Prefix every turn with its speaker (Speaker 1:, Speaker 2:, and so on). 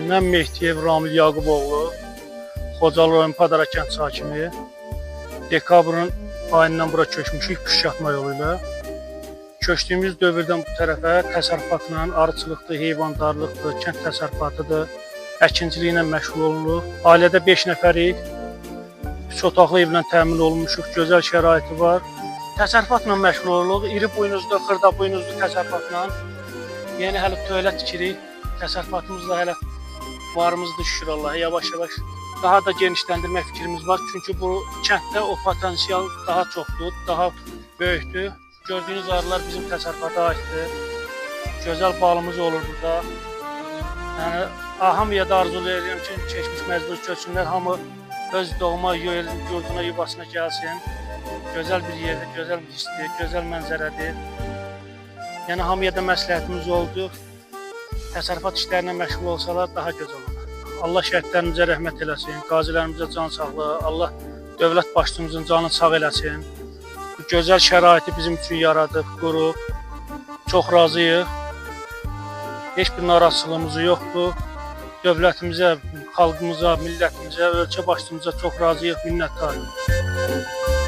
Speaker 1: Mən Mehdiyev Ramil Yaquboğlu, Xocalı rayon Padara kənd sakini. Dekabrın ayından bura köçmüşük püşkatma yolu ilə. Köçdüyümüz dövrdən bu tərəfə təsərrüfatla, arıçılıqdır, heyvandarlıqdır, kənd təsərrüfatıdır, əkinçiliklə məşğul oluruq. Ailədə 5 nəfərik. 3 otaqlı evlə təmin olunmuşuq, gözəl şəraiti var. Təsərrüfatla məşğul oluruq. İri buynuzlu, xırda buynuzlu təsərrüfatla. Yəni hələ tövlə tikirik. Təsərrüfatımızla hələ varımızdır, şükür Allaha. Yavaş-yavaş daha da genişləndirmək fikrimiz var. Çünki bu kənddə o potensial daha çoxdur, daha böyükdür. Gördüyünüz arılar bizim təsərrüfata aiddir. Gözəl balımız olur burada. Yəni hamıya da arzulayıram ki, keçmiş məcbur köçünlər hamı öz doğma yurduna, yuvasına gəlsin. Gözəl bir yerdir, gözəl bir hissdir, gözəl mənzərədir. Yəni hamıya da məsləhətimiz oldu. Təsərrüfat işlərinə məşğul olsalar daha gözəl olar. Allah şəhidlərimizə rəhmət eləsin, qazilərimizə can sağlığı, Allah dövlət başçımızın canını sağ eləsin. Bu gözəl şəraiti bizim üçün yaradıb, qurub. Çox razıyıq. Heç bir narazılığımız yoxdur. Dövlətimizə, xalqımıza, millətimizə, ölkə başçımıza çox razıyıq, minnətdarıq.